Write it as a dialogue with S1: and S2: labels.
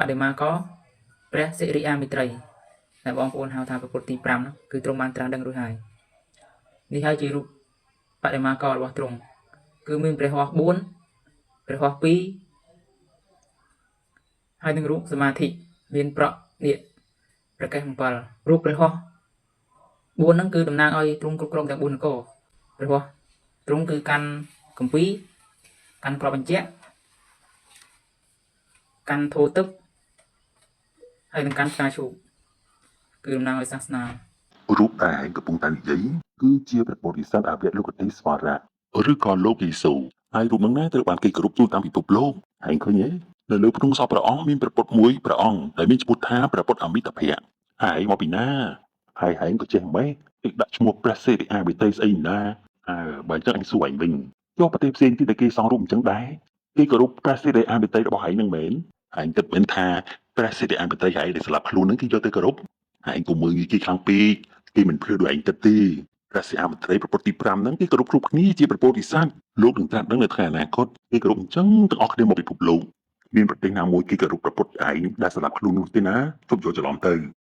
S1: បដិមាកព្រះសិរិយាមេត្រីដែលបងប្អូនហៅថាព្រះពុទ្ធទី5នោះគឺទ្រង់បានត្រាស់ដឹងរួចហើយនេះហើយជារូបបដិមាករបស់ទ្រង់គឺមានព្រះហស្ថ4ព្រះហស្ថ2ហើយនឹងរូបសមាធិមានប្រក់នេះព្រះកេស7រូបព្រះហស្ថ4ហ្នឹងគឺតំណាងឲ្យទ្រង់គ្រប់គ្រងទាំង4នគរព្រះហស្ថទ្រង់គឺកាន់កម្ពីកាន់ក្របបញ្ជាក់កាន់ធោទឹកហើយនឹងកាន់ផ្កាឈូកគឺតំណាងឲ្យសាសនា
S2: រូបដែលឯងកំពុងតែនិយាយគឺជាព្រះពោធិសត្វអវលោកតិស្វរៈឬក៏លោកយេស៊ូហើយរូបនឹងណាត្រូវបានគេគោរពទូតាមពិភពលោកឯងឃើញទេនៅលើភ្នំសពព្រះអង្គមានព្រះពុទ្ធមួយព្រះអង្គដែលមានឈ្មោះថាព្រះពុទ្ធអមិតភៈហើយមកពីណាហើយឯងក៏ចេះម៉េចគេដាក់ឈ្មោះព្រះសិរិអាវិតីស្អីណាអើបើអញ្ចឹងអញសួរឯងវិញចុះប្រទេសផ្សេងទៀតដែលគេសង់រូបអញ្ចឹងដែរគេគោរពព្រះសិរិអាវិតីរបស់ឯងនឹងមែនឯងគិតមែនថាព្រះសិរិអាវិតីឯងដែលស្លាប់ខ្លួននឹងគេយកទៅគោរពឯងក៏មើលងាយគេខ្លាំងពេក គេមិនភ្លឺដោយឯងគិតទេព្រះសិអមត្រីប្រពុតទី5ហ្នឹងគេគោរពគ្រប់គ្នាជាព្រះពោធិសត្វលោកនឹងត្រាស់ដឹងនៅថ្ងៃអនាគតគេគោរពអញ្ចឹងទាំងអស់គ្នាមកពិភពលោកមានប្រទេសណាមួយគេគោរពព្រះពុទ្ធឯងដែលស្លាប់ខ្លួននោះទេណាជប់យកច្រឡំទៅ។